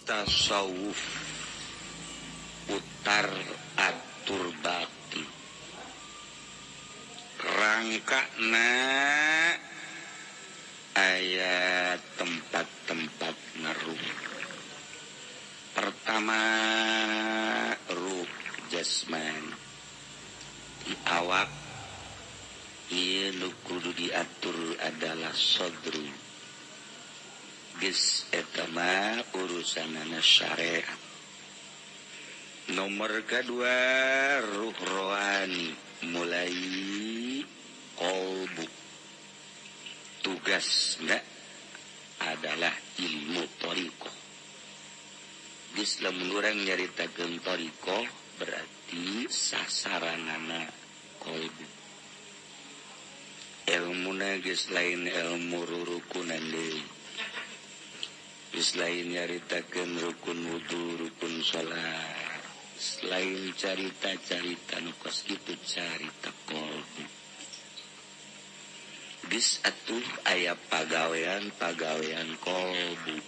Tasawuf putar atur bakti rangkana aya tempat-tempat ngaruh. Pertama ruh jasmani di awak ieu nu kudu diatur adalah sodru. Geus eta mah urusanana syariat. Nomor kedua ruh rohani mulai qalbu. Tugasna adalah ilmu thariqah. Geus lamun urang nyaritakeun thariqah berarti sasaranana qalbu. Ilmuna geus lain ilmu rurukunan deui. Geus lain nyaritakeun rukun wudu, rukun salat. Selain carita-carita nu kos kitu carita qalbu. Geus atuh aya pagawean-pagawean qalbu.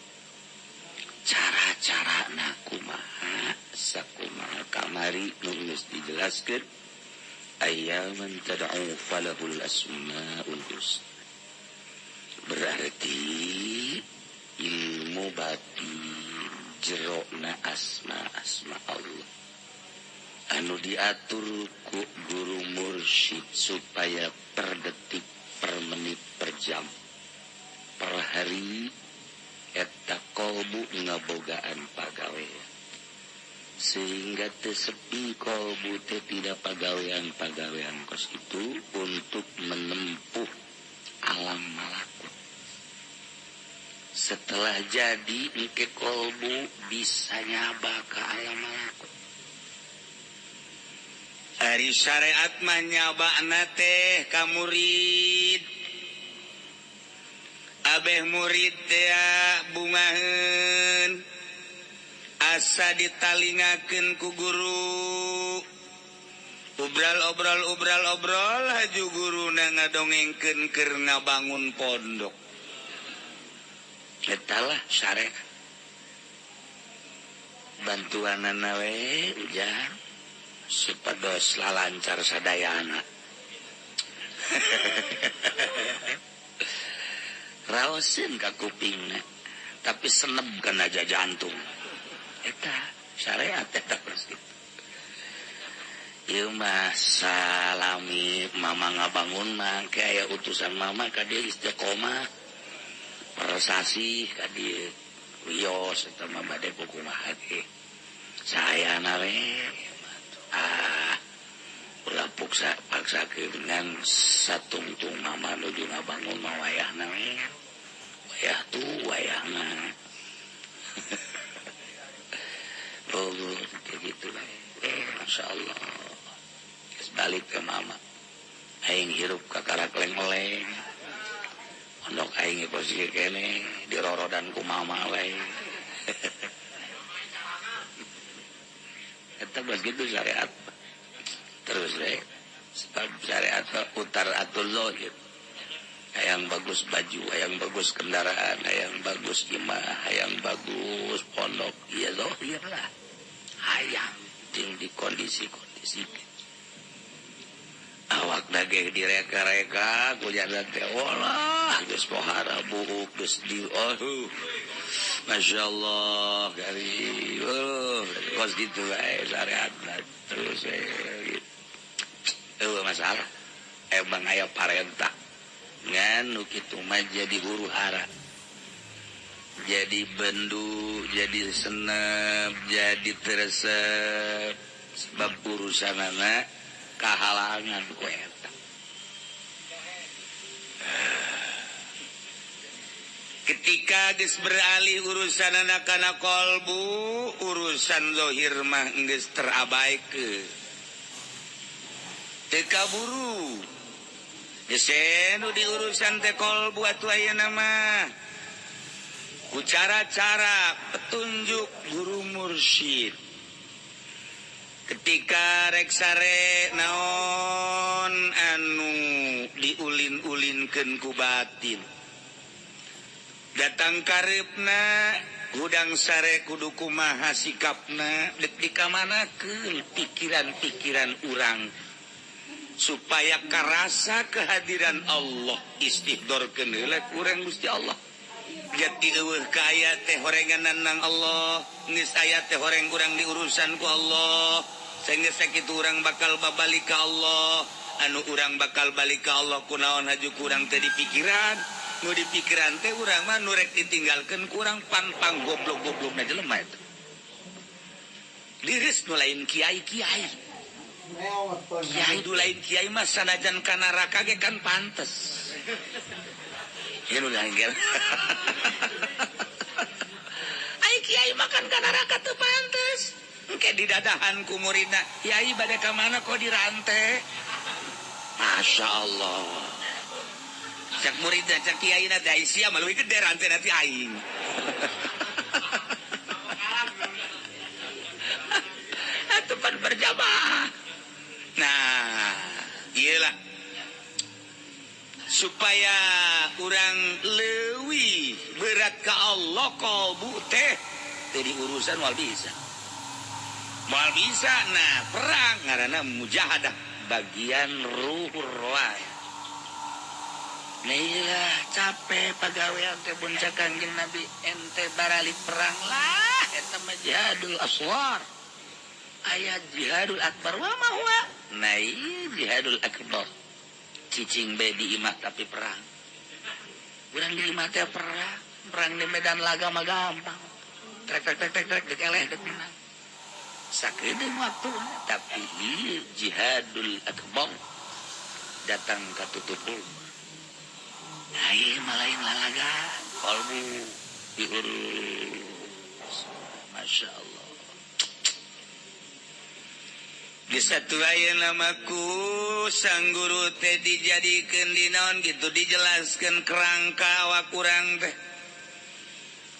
Cara-carana kumaha sakumaha kamari nu geus dijelaskeun ayyaman tad'u falahul asmaul husna. Berarti ilmu batin jerona asma-asma Allah anu diatur ku guru mursyid supaya per detik, per menit, per jam, per hari eta qalbu ngabogaan pagawean sehingga teu sepi qalbu teh tidak pagawean-pagawean kos itu untuk menempuh alam malakut. Setelah jadi engke qalbu bisa nyaba ke alam malakut. Ari syariat mah nyabana teh ka murid. Abeh murid teh bungaheun asa ditalingakeun ku guru. Obral obrol obral obrol haju guruna ngadongengkeun keur ngabangun pondok. Eta lah syariat. Bantuanana we ujang supados lalancar sadayana. Raoseun ka kupingna tapi seneb kana jantung. Eta syariat eta pasti. Ieu mah salami mama ngabangun mah ke aya utusan mama ka dieu istiqomah persasih ka dieu wios eta mah bade kumaha ge sayana we. Ah, ulah paksa paksakeun satungtung mama nuju ngabangun mah wayahna we. Wayah tuh wayahna. Oh, gitu lah. Masya Allah. Geus balik ke mama. Aing hirup ka karak leng-leng. Pondok aing posisi kene dirorodan ku mama we. Eta begitu syariat. Terus we sebab syariat utar atul zahir. Hayang bagus baju, hayang bagus kendaraan, hayang bagus imah, hayang bagus pondok, iya zahir lah. Hayang jeung di kondisi-kondisi awak daging direka-reka kuliah teh walah geus pohara buuk geus di oh Masya Allah kali kos gitu wae syariat terus gitu masalah emang aya parentah ngan nu kitu mah jadi huru hara, jadi bendu, jadi senep, jadi teresep sebab urusanana kahalangan ku eta. Ketika geus beralih urusanana kana qalbu, urusan zahir mah geus terabaikeun. Teu kaburu. Geus nu di urusan teh qalbu atuh ayeuna mah. Ku cara-cara petunjuk guru mursyid. Ketika rek sare naon anu diulin-ulinkeun ku batin. Datang karepna Gudang sare kudu kumaha sikapna dek dikamanakeun pikiran-pikiran urang supaya karasa kehadiran Allah istihdorkeun heula ku urang Gusti Allah. Jati eueuh ka aya teh horenganan nang Allah, geus aya teh horeng urang diurusan ku Allah. Sehingga sakitu urang bakal babalik ka Allah, anu urang bakal balik ka Allah kunaon haju kurang teh dipikiran. Nu dipikiran teh urang mah nu rek ditinggalkeun kurang pang-pang goblok-goblokna jelema eta. Liris nu lain kiai-kiai. Kiai nu lain kiai mah sanajan ka neraka ge kan pantes. Ya nu lain ge. Ai kiai makan ka neraka teu pantes. Engke didadahan ku muridna, "Kiai bade ka mana kok dirante?" Masya Allah. Cak muridna, cak kiai na teh sia mah leuwih gede rante na ti aing. Atuh pan berjamaah. Nah, iyalah supaya urang leuwih berat ka Allah kalbu teh teu diurusan moal bisa. Moal bisa. Nah, perang ngaranna mujahadah bagian ruhur roh. Nah, iyalah capek pagawean teh bunca Kangjeng Nabi ente baralik perang lah eta mah jihadul asghar. Aya jihadul akbar wa ma huwa. Nah, ieu jihadul akbar. Cicing bae di imah tapi perang. Urang di imah teh perang, perang di medan laga mah gampang. Trek trek trek trek trek dek eleh dek menang. Sakedeung waktu tapi ieu jihadul akbar datang ka tutup. Nah, ieu mah lain lalaga, kalbu diurus. Masya Allah. Di satu aya namaku sang guru teh dijadikeun di naon gitu dijelaskeun kerangka awak urang teh.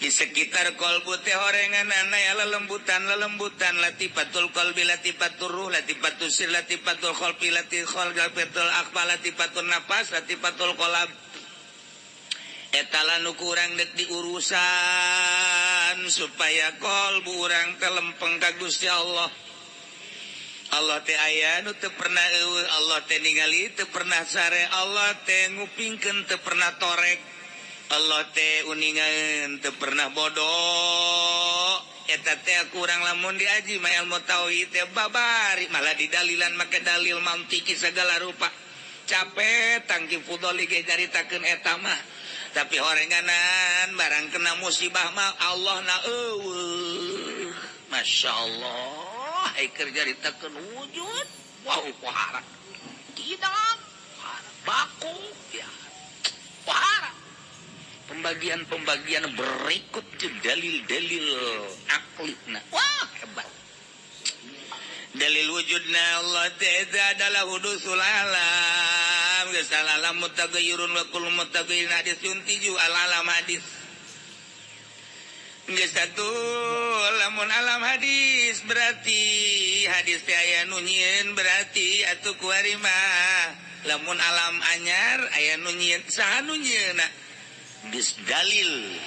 Di sekitar kolbu teh horenganana ya lelembutan lelembutan latifatul qalbi latifatur ruh latifatul sir latifatul khalqi latifatul khalqi akhfa latifatul nafas latifatul qalb. Eta nu kurang dek diurusan supaya kolbu urang teh lempeng ka Gusti Allah. Allah teh aya nu teu pernah eueuh, Allah teh ningali teu pernah sare, Allah teh ngupingkeun teu pernah torek, Allah teh uningaeun teu pernah bodoh. Eta teh kurang lamun diaji mah ilmu tauhid teh babari malah didalilan make dalil mantiki segala rupa. Capek tangki fudoli ge nyaritakeun eta mah. Tapi horenganan barang kena musibah mah Allah na eueuh. Masya Allah, ai keur nyaritakeun wujud, wow pohara. Tidak baku ya. Pohara. Pembagian-pembagian berikut dalil-dalil aklina. Wah, hebat. Dalil wujudna Allah teh adalah hudusul alam. Geus alam mutaghayyirun wa kullu mutaghayyirin hadis yuntiju al alam hadis. Geus atuh lamun alam hadis berarti hadis teh aya nu nyieun berarti atuh kuari mah lamun alam anyar aya nu nyieun saha nu nyieunna? Geus dalil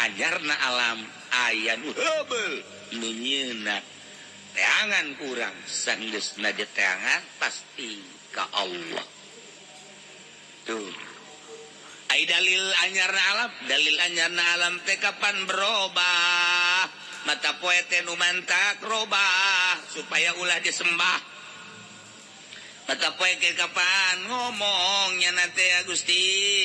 anyarna alam aya nu heubeul nu nyieunna. Teangan kurang sanggeusna teangan pasti ka Allah. Tuh. Ai dalil anyarna alam, dalil anyarna alam teh kapan berubah? Mata poe teh nu mantak robah supaya ulah disembah. Mata poe ke kapan ngomong nya teh Gusti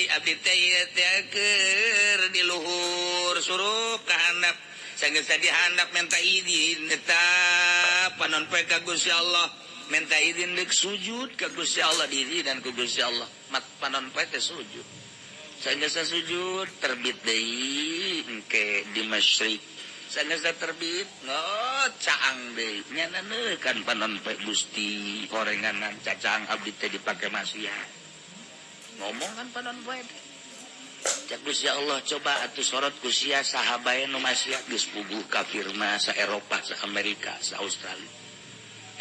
abdi teh ieu teh keur di luhur surup ka handap. Sanggeus dihandap minta izin eta panon poe ka Gusti Allah, minta izin deuk sujud ka Gusti Allah diizinan ku Gusti Allah. Mat panon poe teh sujud. Sanggeus sujud terbit deui engke di masyrik. Sanggeus terbit oh caang deui nya kan panon poe Gusti horenganan cacang abdi teh dipake maksiat. Ngomong kan panon poe teh. Cak Gusti Allah coba atuh sorot ku sia saha bae nu maksiat geus puguh kafir mah sa Eropa, sa Amerika, sa Australia.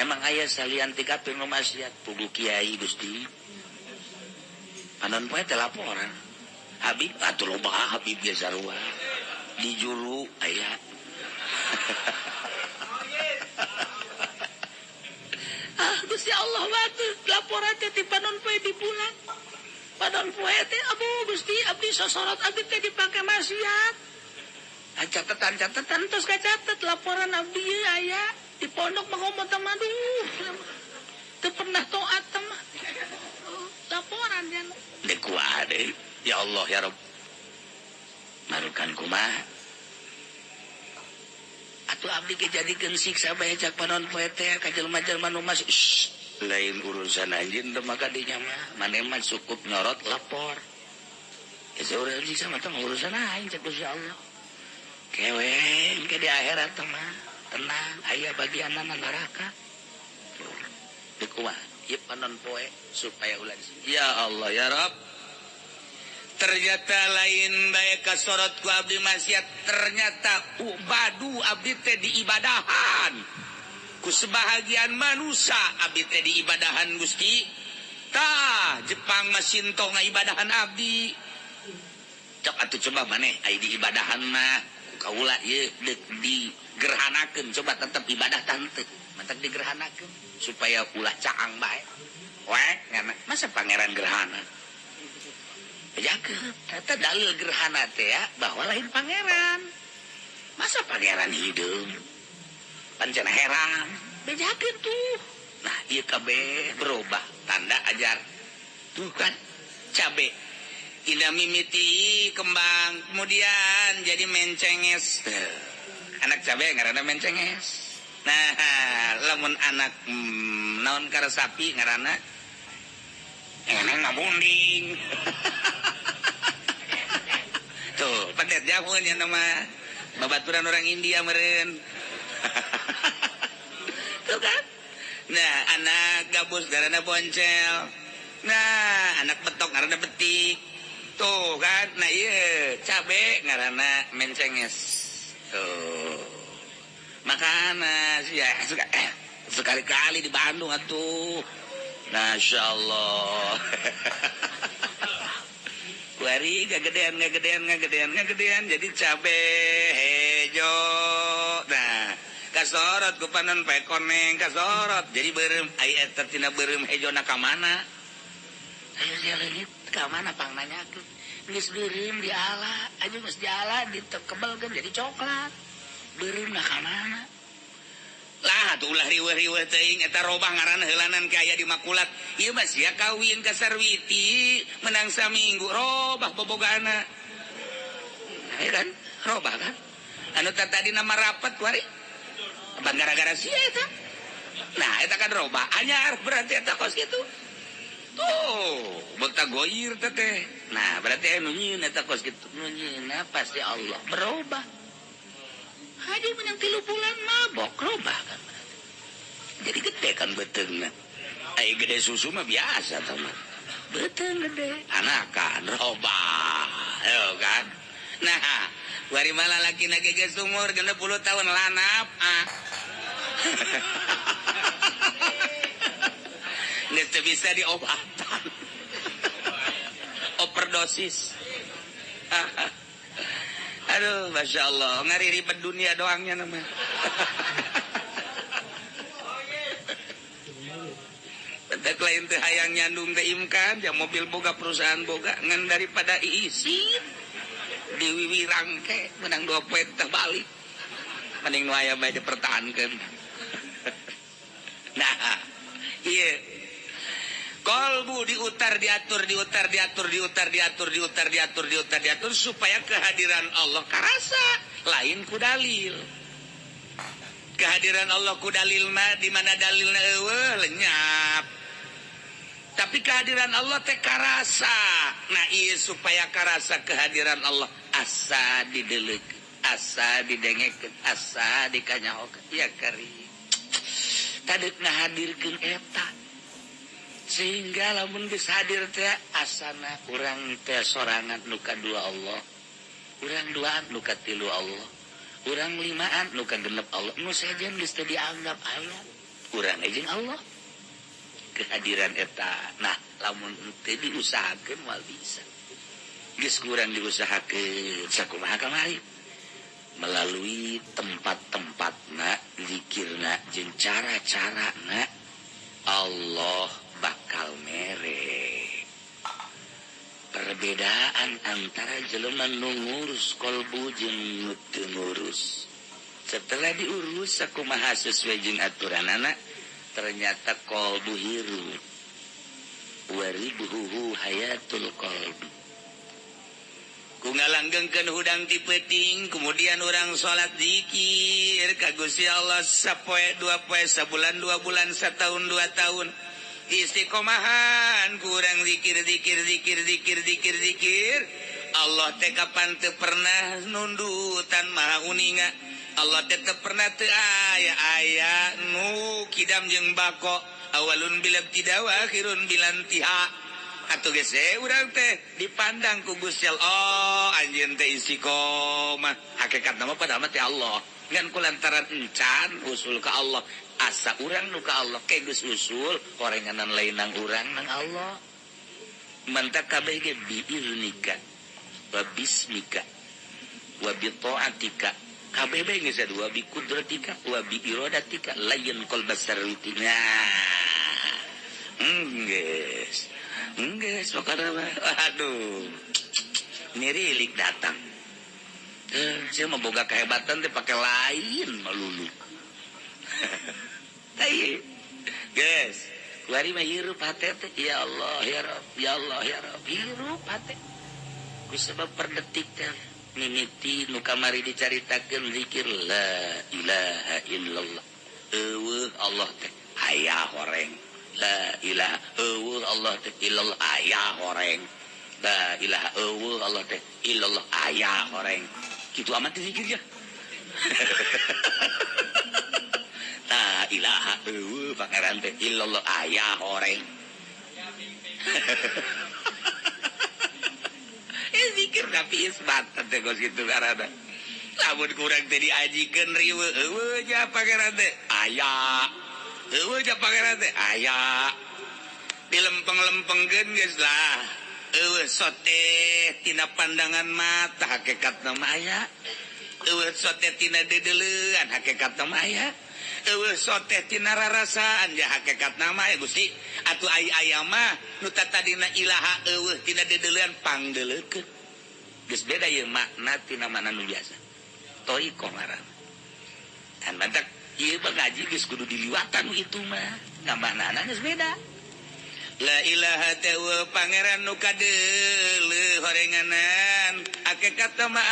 Emang aya salian ti kafir nu maksiat puguh kiai Gusti. Panon poe teh laporan. Habib atuh loba Habib ge sarua. Di juru aya. Ah, Gusti Allah waktu laporan teh ti panon poe di bulan. Panon poe teh abu Gusti abdi sosorot abdi teh dipake maksiat. Ah, catatan-catatan terus kacatet laporan abdi ieu aya di pondok mah ngomong teh aduh. Teu pernah taat teh mah. Laporan jan. Deuk kuat deui. Ya Allah ya Rabb. Marukan kumaha? Atuh abdi ge jadikeun siksa bae cak panon poe teh ka jelema-jelema nu masuk. Lain urusan anjeun teh maka dinya mah. Maneh mah cukup nyorot lapor. Geus urang siksa mah teh urusan aing cak Gusti Allah. Keweng ke di akhirat teh mah tenang aya bagianna neraka. Deuk kumaha? Ieu panon poe supaya ulah disini. Ya Allah ya Rabb. Ternyata lain bae kasorot ku abdi maksiat, ternyata badu abdi teh diibadahan ku sebahagian manusia abdi teh diibadahan Gusti. Tah Jepang mah sintong ngaibadahan abdi. Cok atuh coba maneh ai diibadahan mah ku kaula ieu deuk digerhanakeun, coba tetep ibadah tante mantak digerhanakeun supaya ulah caang bae. Weh ngana masa pangeran gerhana. Bejakeun, ternyata dalil gerhana teh ya, bahwa lain pangeran. Masa pangeran hideung? Pancen heran. Bejakeun tuh. Nah, ieu kabeh berubah tanda ajar. Tuh kan cabe. Ina mimiti kembang, kemudian jadi mencenges. Anak cabe ngaranna mencenges. Nah, lamun anak naon kara sapi ngaranna eneng ngabunding. Tuh, pedet jauh nya nama babaturan orang India meureun. Tuh kan? Nah, anak gabus ngaranna boncel. Nah, anak betok ngaranna betik. Tuh kan? Nah, ieu cabe ngaranna mencenges. Tuh. Makana sia suka sekali-kali di Bandung atuh. Masya Allah. Kuari ngagedean ngagedean ngagedean ngagedean jadi cabe hejo. Nah, kasorot ku panon poe koneng kasorot jadi beureum ai eta tina beureum hejona ka mana? Ayo sia leungit ka mana pang nanyakeun. Geus beureum diala, aja geus diala ditekebelkeun jadi coklat. Beureumna ka mana? Lah atuh ulah riweuh-riweuh teuing eta robah ngaranna heulanan ke aya di makulat. Ieu mah sia kawin ka Sarwiti menang saminggu robah bobogaana. Nah, ya kan? Robah kan? Anu tadi nama rapat kuari. Ban gara-gara sia eta. Nah, eta kan robah anyar berarti eta kos kitu. Tuh, beuta goir teh teh. Nah, berarti anu nyieun eta kos kitu. Nu nyieunna pasti Allah berubah. Haji menang 3 bulan mabok robah kan berarti. Jadi gede kan beuteungna. Ai gede susu mah biasa tah mah. Beuteung gede, anakan robah. Ayo kan. Nah, wari malah laki na ge geus umur 60 tahun lanap ah. Geus teu bisa diobatan. Overdosis. Aduh, Masya Allah, ngari ribet dunia doangnya namanya. Bentak lain teh hayang nyandung teh imkan, ya mobil boga perusahaan boga, ngan daripada iisin diwiwirang ke, menang 2 poin teh balik. Mending nu aya bae dipertahankeun. Nah, iya. Kolbu diutar, diatur, diutar, diatur, diutar, diatur, diutar, diatur, diutar, diatur supaya kehadiran Allah karasa lain ku dalil. Kehadiran Allah ku dalil mah di mana dalilna eueuh lenyap. Tapi kehadiran Allah teh karasa. Nah, ieu supaya karasa kehadiran Allah asa dideleuk, asa didengekeun, asa dikanyahokeun. Ya kari. Tadek ngahadirkeun eta. Sehingga lamun geus hadir teh asana urang teh sorangan nu kadua Allah, urang duaan nu katilu Allah, urang limaan nu kagenep Allah, nu sejen geus teu dianggap aya, urang jeung Allah. Kehadiran eta. Nah, lamun teu diusahakeun moal bisa. Geus kurang diusahakeun sakumaha kamari. Melalui tempat-tempatna, zikirna jeung cara-carana, Allah bakal mere. Perbedaan antara jelema nu ngurus kolbu jeung nu teu ngurus. Setelah diurus sakumaha sesuai jeung aturanana, ternyata kolbu hirup. Waribuhu hayatul qalbi. Ku ngalanggengkeun hudang ti peuting, kemudian orang salat, zikir ka Gusti Allah sapoe, 2 poe, sabulan, 2 bulan, setahun, 2 tahun, istiqomahan kurang zikir, zikir, zikir, zikir, zikir, zikir. Allah teh kapan teu pernah nundutan, maha uninga. Allah teh teu pernah teu aya, aya nu kidam jeung bako, awalun bila ibtida wa akhirun bila intiha. Atuh geus urang teh dipandang ku Gusti Allah, oh, anjeun teh istiqomah. Hakikat nama pada teh Allah ngan kulantaran encan usul ke Allah, asa urang nu ka Allah ke geus usul horenganan lain nang urang, nang Allah. Mantak kabeh ge biiznika wa bismika wa bi taatika, kabeh bae geus dua, bi kudratika wa bi iradatika layin qalbas sarwiti. Nah, geus geus pokokna mah, aduh, nirilik datang. Eh, saya mau boga kehebatan teh pakai lain melulu. Tai. Guys, kuari mah hirup hate teh, ya Allah ya Rabb, ya Allah ya Rabb, hirup hate. Ku sebab per detik teh mimiti nu kamari dicaritakeun zikir la ilaha illallah. Euweuh Allah teh aya horeng. La ilaha, euweuh Allah teh, illallah aya horeng. La ilaha, euweuh Allah teh, illallah aya horeng. Kitu amat zikir ya. La ilaha, euweuh pangeran teh, illallah aya horeng. Eh, zikir tapi isbat teh kos kitu karana. Lamun kurang teh diajikeun riweuh, euweuh nya pangeran teh aya. Euweuh nya pangeran teh aya. Dilempeng-lempengkeun geus lah. Euweuh sote tina pandangan mata, hakikatna mah aya. Euweuh sote tina dedeleuan, hakikatna mah aya. Euweuh sote tina rarasaan, ya hakikatna mah aya. Gusti atuh ai aya mah nu tadina ilaha euweuh tina dedeleuan, pangdeleukeun. Geus beda ieu makna tina makna nu biasa. Toiko ngaranna. Dan mantak ieu mah ngaji geus kudu diliwatan itu mah. Ngamaknana geus beda. La ilaha teh pangeran nu kadeuleuh horenganan, hakikat mah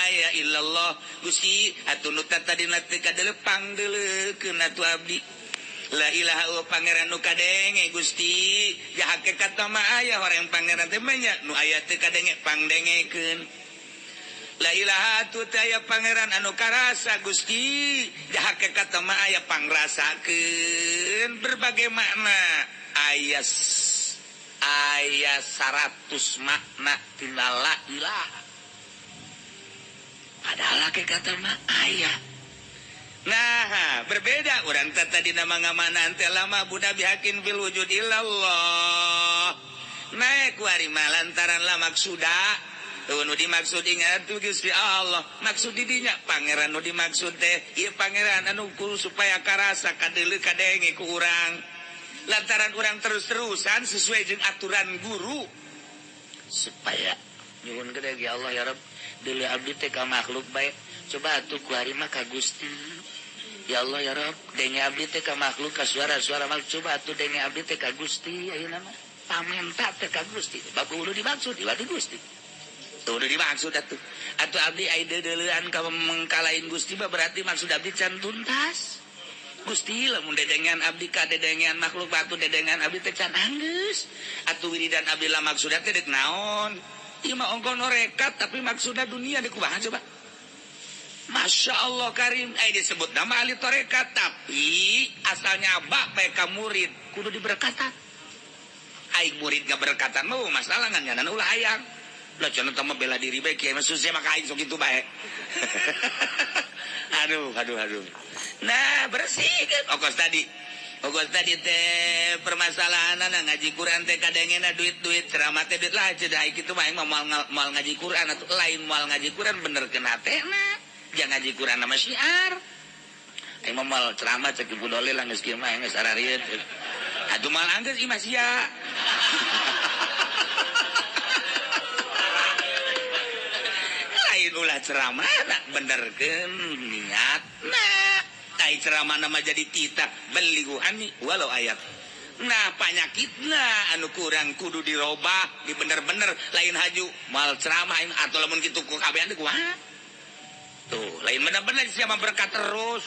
aya illallah. Gusti atuh nu tadina teu kadeuleuh, pangdeleukeun atuh abdi. La ilaha euweuh pangeran nu kadenge, Gusti, ya hakikat mah aya horeng pangeran teh mah nya, nu aya teu kadenge, pangdengekeun. La ilaha atuh teu aya pangeran anu karasa, Gusti, ya hakikat mah aya, pangrasakeun. Berbagai makna aya, aya 100 makna tina la ilaha, padahal hakikat mah aya. Nah, berbeda orang tadi nama ngamanan teh lama budak bihakin fil wujud illallah. Naik wari mah lantaran lah maksuda. Tuh nu dimaksud ingat tuh Gusti Allah. Maksud didinya pangeran nu dimaksud teh ieu pangeran anu ku supaya karasa, kadeuleu, kadenge ku urang. Lantaran urang terus-terusan sesuai jeung aturan guru. Supaya nyuhun gede ya Allah ya Rabb, deuleu abdi teh ka makhluk bae, coba atuh ku ari mah ka Gusti. Ya Allah ya Rabb, denge abdi teh ka makhluk, ka suara-suara makhluk, coba atuh denge abdi teh ka Gusti. Ayeuna mah pamenta teh ka Gusti, bab udah dimaksud di Gusti. Tuh udah dimaksud atuh. Atuh abdi ai deudeulean ka mengkalain Gusti mah berarti maksud abdi can tuntas. Gusti, lamun dedengan abdi ka dedengan makhluk batu, dedengan abdi teh can anggeus. Atuh wiridan abdi lah maksudna teh dek naon? Ieu mah ongkoh norekat tapi maksudna dunia, dek kumaha coba? Masya Allah Karim, eh, disebut nama ahli torekat tapi asalnya abak bae ka murid kudu diberkatan. Aing murid gak berkatan mau masalah ngan nyanan ulah hayang. Lah cenah mah bela diri bae kieu mah susah maka aing sok kitu bae. Aduh, aduh, aduh. Nah, bersih kan okos tadi. Okos tadi teh permasalahan ngaji Quran teh kadangena duit-duit, ceramah teh duit lah cenah. Kitu mah aing mah moal, moal ngaji Quran atau lain, moal ngaji Quran bener kena teh. Nah, Jangan ngaji Quran nama syiar. Aing mah moal ceramah cek Ibu Dolly lah geus kieu mah geus ararieun. Atuh moal anggeus ieu mah sia. Lain ulah ceramah tak benerkeun niatna. Tai ceramah nama jadi titah belighu anni walau ayat. Nah panyakitna anu kurang kudu dirobah dibener-bener lain haju moal ceramah aing atuh lamun kitu ku kabehan teh kumaha. Tuh lain bener-bener siapa berkat terus.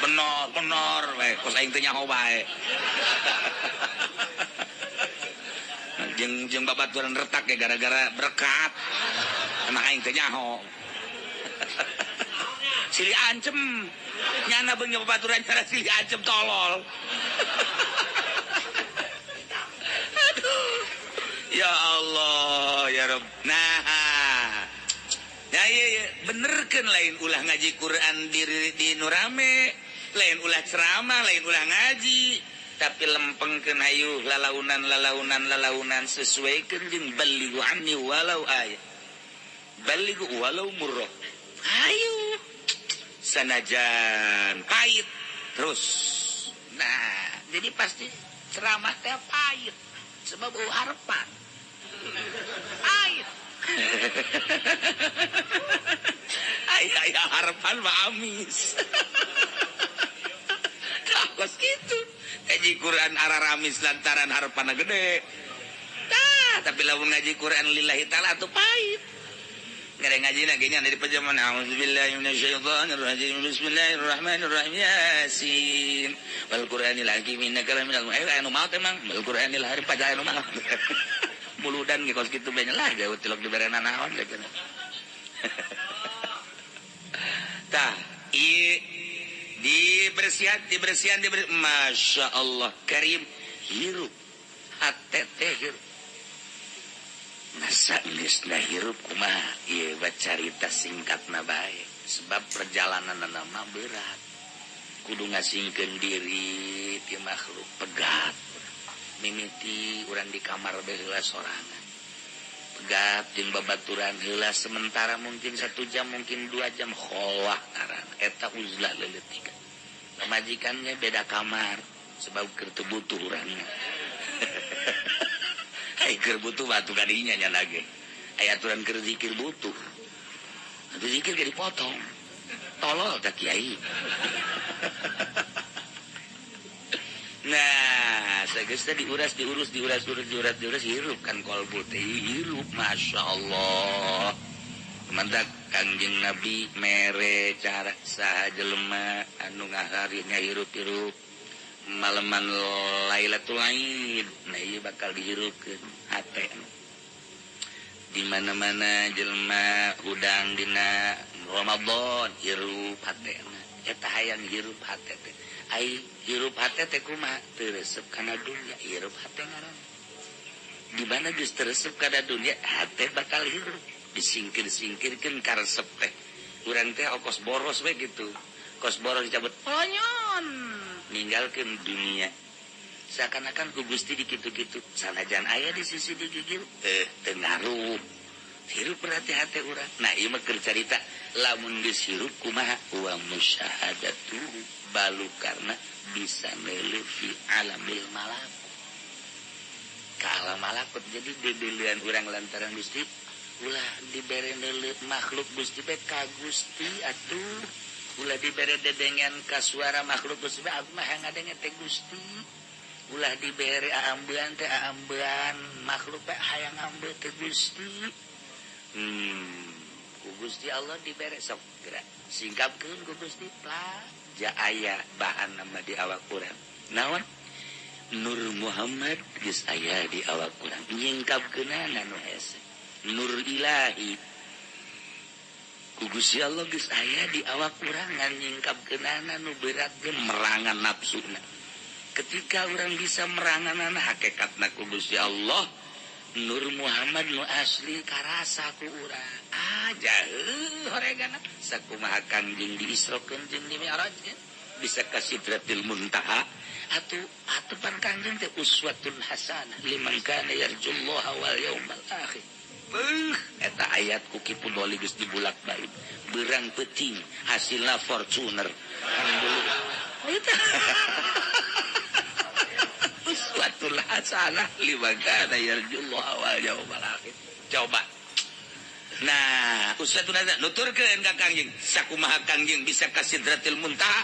Bener bener we kos aing teh nyaho bae. Jeung jeung babaturan retak ge gara-gara berkat. Emang aing teh nyaho. Silih ancem. Nyana beung babaturan nyana silih ancem tolol. Aduh. Ya Allah, ya Rabb. Nah. Ya iya, benerkeun lain ulah ngaji Quran di nu rame, lain ulah ceramah, lain ulah ngaji, tapi lempengkeun hayu lalaunan lalaunan lalaunan sesuaikeun jeung balighu anni walau ayat. Balighu walau murrah. Hayu. Sanajan pahit terus. Nah, jadi pasti ceramah teh pahit sebab eueuh harapan. Pahit. Aya harapan mah amis. Kos kitu. Ngaji Quran araramis lantaran harapanna gede. Tah, tapi lamun ngaji Quran lillahi taala atuh pahit. Ngare ngaji na gini di pajaman auzubillahi minasyaitonir rajim bismillahirrahmanirrahim yasin wal qur'anil hakim innaka laminal anu maot emang wal qur'anil hakim pajahan anu maot. Muludan ge kos kitu bae lah jauh tilok diberena naon gitu. Tah, ieu dibersihan dibersihan dibersihan Masya Allah karim hirup hate teh hirup. Nasa geus na hirup kumaha ieu bacarita singkatna bae sebab perjalananna mah berat. Kudu ngasingkeun diri ti makhluk pegat. Mimiti urang di kamar bae heula sorangan. Pegat jeung babaturan heula sementara mungkin 1 jam mungkin 2 jam kholwah ngaranna eta uzlah leutik. Pamajikannya beda kamar sebab keur teu butuh urangna. Ai keur butuh batu kadinya nya lagi. Aya aturan keur zikir butuh. Atuh zikir ge dipotong. Tolol tah kiai. Nah, sageus teh diuras diurus diuras urus diuras diuras hirup kan kolbu teh hirup Masya Allah. Mantak Kangjeng Nabi mere cara saha jelema anu ngahari ngahirup-hirup maleman Lailatul Aid. Nah ieu bakal dihirupkeun hate. Di mana-mana jelema hudang dina Ramadan hirup hatena. Eta hayang hirup hate teh. Ai hirup hate teh kumaha? Teu resep kana dunya, hirup hate ngaranna. Di mana geus teu resep kana dunya, hate bakal hirup. Disingkir-singkirkeun karesep teh. Urang teh okos boros we gitu. Kos boros dicabut, ponyon. Ninggalkeun dunia. Seakan-akan ku Gusti dikitu-kitu. Sanajan aya di sisi digigil, teu ngaruh. Hirup berarti hate urang. Nah, ieu mah keur carita lamun geus hirup kumaha wa musyahadatu balu karena bisa neuleuh fi alamil malakut. Ka alam malakut jadi dideulean urang lantaran Gusti ulah dibere neuleuh makhluk Gusti bae ka Gusti atuh. Ulah dibere dedengan ka suara makhluk Gusti bae aku mah ngadenge teh Gusti. Ulah dibere aambean teh aambean makhluk bae hayang ambe teh Gusti. Ku Gusti Allah dibere sok gerak singkapkeun ku Gusti ja aya bahan nama di awak urang. Naon? Nur Muhammad geus aya di awak urang. Nyingkapkeunana nu hese. Nur Ilahi. Ku Gusti Allah geus aya di awak urang ngan nyingkapkeunana nu berat ge merangan nafsuna. Ketika urang bisa meranganana hakikatna ku Gusti Allah Nur Muhammad nu asli karasa ku urang. Ah jauh horegana sakumaha Kangjeng diisrokeun jeung dimi'rajkeun bisa ka Sidratil Muntaha atuh atuh pan Kangjeng teh uswatun hasanah liman kana yarjullaha wal yaumal akhir. Eta ayat ku Ki Pudoli geus dibulak-balik. Beurang peuting hasilna Fortuner. Eta uswatul hasanah liman kana yarjullaha wal yawmal akhir. Coba. Nah, uswatun hasanah nuturkeun ka Kangjeng. Sakumaha Kangjeng bisa ka Sidratil Muntaha?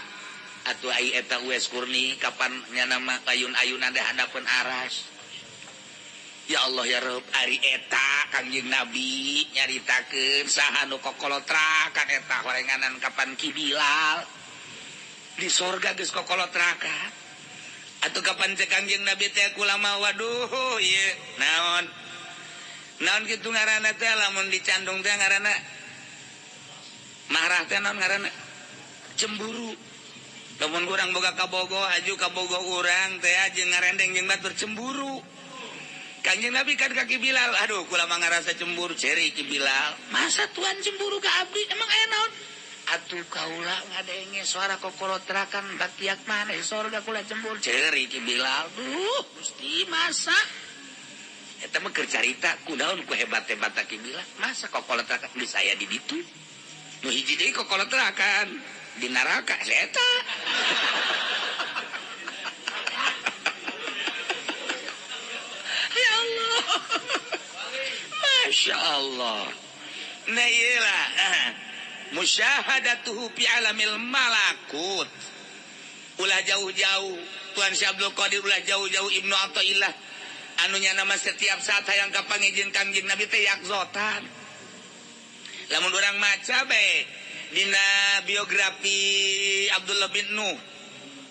Atuh ai eta Uwais Kurni kapan nyana mah ayun-ayunan teh handapeun aras. Ya Allah ya Rabb, ari eta Kangjeng Nabi nyaritakeun saha nu kokolotrakan eta horenganan kapan Ki Bilal di sorga geus kokolotrakan. Atuh kapan cek Kangjeng Nabi teh kulama waduh ieu naon? Naon kitu ngaranna teh lamun dicandung teh ngaranna marah teh naon ngaranna? Cemburu. Lamun urang boga kabogo aju kabogo urang teh jeung ngarendeng jeung batur cemburu. Kangjeng Nabi kan ka Ki Bilal, aduh kula mah ngarasa cemburu ceri Ki Bilal. Masa tuan cemburu ka abdi emang aya naon? Atuh kaula ngadenge suara kokolotrakan batiak maneh sorga kula cemburu ceri Ki Bilal. Duh, Gusti masa eta mah keur carita kunaon ku hebat-hebat Ki Bilal. Masa kokolotrakan geus aya di ditu? Nu hiji deui kokolotrakan di neraka eta. Ya Allah. Masya Allah. Nah iyalah. Musyahadatuhu fi alamil malakut. Ulah jauh-jauh Tuan Syekh Abdul Qadir ulah jauh-jauh Ibnu Athaillah anu nya nama setiap saat hayang kapangijin Kangjeng Nabi teh yakzotan. Lamun urang maca bae dina biografi Abdullah bin Nuh.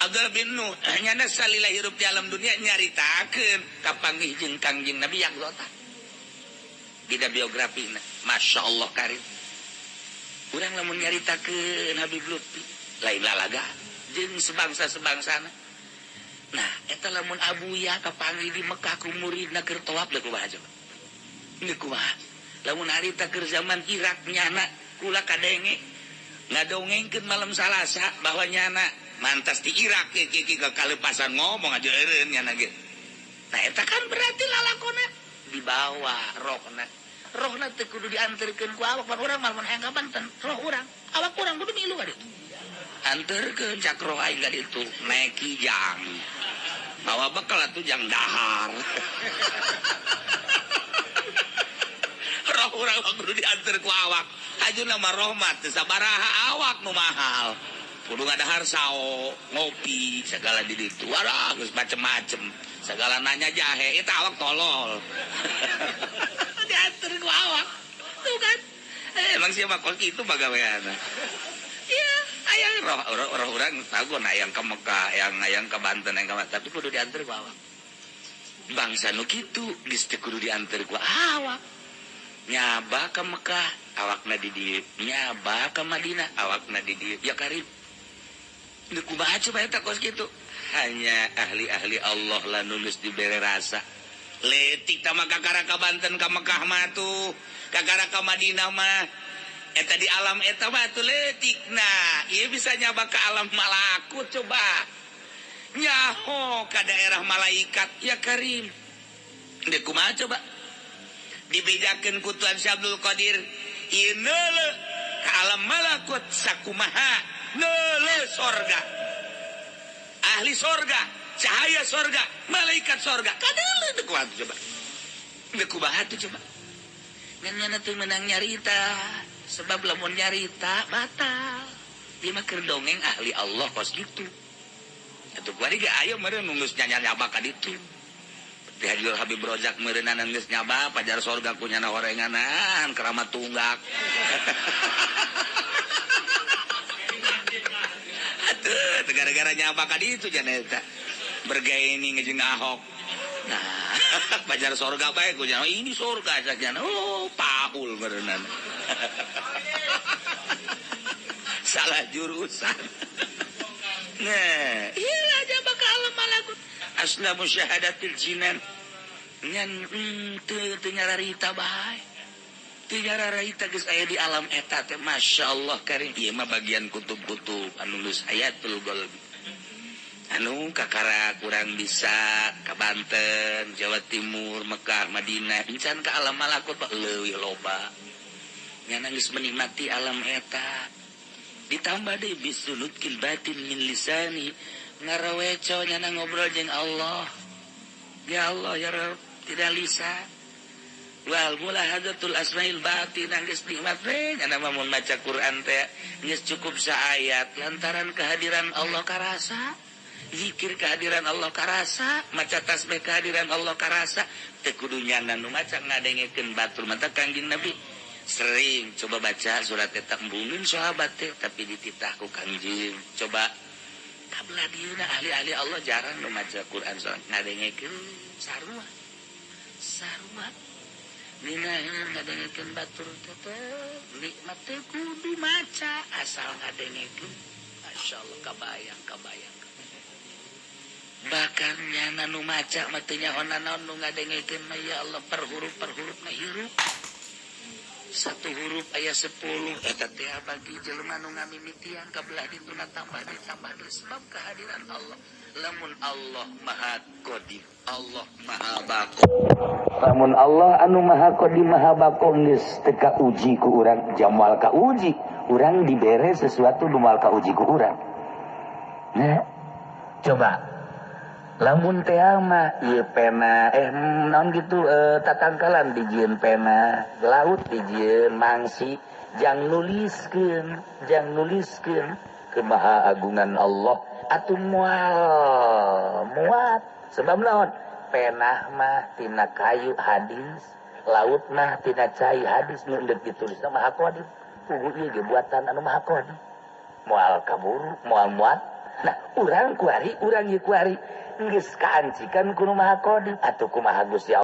Abdullah bin Nuh nyana salila hirup di alam dunia nyaritakeun kapanggih jeung Kangjeng Nabi yakzotan. Dina biografina Masya Allah karim. Urang lamun nyaritakeun Habib Lutfi lain lalaga jeung sebangsa-sebangsana. Nah, eta lamun Abuya kapanggih di Mekah ku muridna keur tawaf leuh kumaha coba. Leuh kumaha? Lamun harita keur zaman Irak nyana kula kadenge ngadongengkeun malam Salasa bahwa nyana mantas di Irak kieu kieu kalepasan ngomong aja eureun nyana ge. Nah, eta kan berarti lalakona dibawa rohna. Rohna teu kudu dianterkeun ku awak, pan urang mah mun hayang ka Banten, roh urang, awak urang kudu milu ka ditu. Anterkeun cak roh aing ka ditu, naek kijang. Bawa bekal atuh jang dahar. Roh urang mah kudu dianter ku awak. Ajuna mah roh mah teu sabaraha awak nu mahal. Kudu ngadahar sao, ngopi, segala di ditu. Walah geus macem-macem. Segala nanya jahe, eta awak tolol. Dianter ku awak. Tuh kan. Emang siapa kos kitu bagaweana. Iya, aya roh roh urang tagon hayang ka Mekah, hayang ka Banten, hayang ka tapi kudu dianter ku awak. Bangsa nu kitu geus teu kudu dianter ku awak. Nyaba ka Mekah, awakna di dieu. Nyaba ka Madinah, awakna di dieu. Ya karib. Nu kumaha coba eta kos kitu? Hanya ahli-ahli Allah lah nu geus dibere rasa. Letik tah mah kakara ka Banten ka Mekah mah tuh, kakara ka Madinah mah. Eta di alam eta mah tuh letik. Nah, ieu bisa nyaba ka alam malakut coba. Nyaho ka daerah malaikat ya karim. Deuk kumaha coba? Dibejakeun ku Tuan Syekh Abdul Qadir, ieu neuleuh ka alam malakut sakumaha neuleuh sorga. Ahli sorga, cahaya sorga, malaikat sorga. Kadeuleuh deuk kumaha coba? Deuk kumaha tuh coba? Ngan nyana teu meunang nyarita. Sebab lamun nyarita batal. Ieu mah keur dongeng ahli Allah kos kitu. Atuh kuari ge ayo meureun nu geus nyanyaba ka ditu. Di Haji Habib Rozak meureunana geus nyaba pajar sorga ku nyana horenganan keramat tunggak. Atuh gara-gara nyaba ka ditu jana eta. Bergaini jeung Ahok. Nah, pajar sorga bae ku jana ini sorga sajana. Oh, paul meureunana. Salah jurusan. Nah, iyalah aja bakal alam malakut. Asla musyahadatil jinan. Ngan teu nyararita bae. Teu nyararita geus aya di alam eta teh masyaallah karim. Ieu mah bagian kutub-kutub anu geus hayatul qalbi. Anu kakara kurang bisa ka Banten, Jawa Timur, Mekah, Madinah, encan ka alam malakut pak leuwih loba. Nyana geus menikmati alam eta. Ditambah deui bisunukil batin min lisani, ngaraweco nyana ngobrol jeung Allah. Ya Allah ya Rabb, tidak lisa. Wal mulahadatul asmail batin geus nikmat we nyana mah mun maca Quran teh geus cukup saayat lantaran kehadiran Allah karasa, zikir kehadiran Allah karasa, maca tasbih kehadiran Allah karasa, teu kudu nyana nu maca ngadengekeun batur mata Kangjeng Nabi sering coba baca surat eta embungeun sahabat teh tapi dititah ku Kangjeng. Coba kabelah dieuna ahli-ahli Allah jarang nu maca Quran soal ngadengekeun sarua sarua nina ngadengekeun batur teh nikmat teh kudu maca asal ngadengekeun masyaallah kabayang kabayang. Bahkan nyana nu maca mah teu nyaho naon nu ngadengekeun mah ya Allah per huruf mah hirup. Satu huruf aya 10 eta teh bagi jelema nu ngamimitian kabelah dituna tambah ditambah deui sebab kehadiran Allah. Lamun Allah Maha Qadim, Allah Maha Baqo. Lamun Allah anu Maha Qadim Maha Baqo geus teu kauji ku urang, jamal kauji, urang dibere sesuatu nu moal kauji ku urang. Nah, coba lamun teh mah ieu pena naon gitu tatangkalan dijieun pena, laut dijieun mangsi, jang nuliskeun kemahaagungan Allah atuh moal muat sebab naon pena mah tina kayu hadis, laut mah tina cai hadis nu endek ditulisna Maha Qadim. Puguh ieu ge buatan anu Maha Qadim. Moal kaburu, moal muat. Nah, urang kuari, urang ieu kuari geus kaancikan ku nu Maha Qadim atuh kumaha Gusti Allah.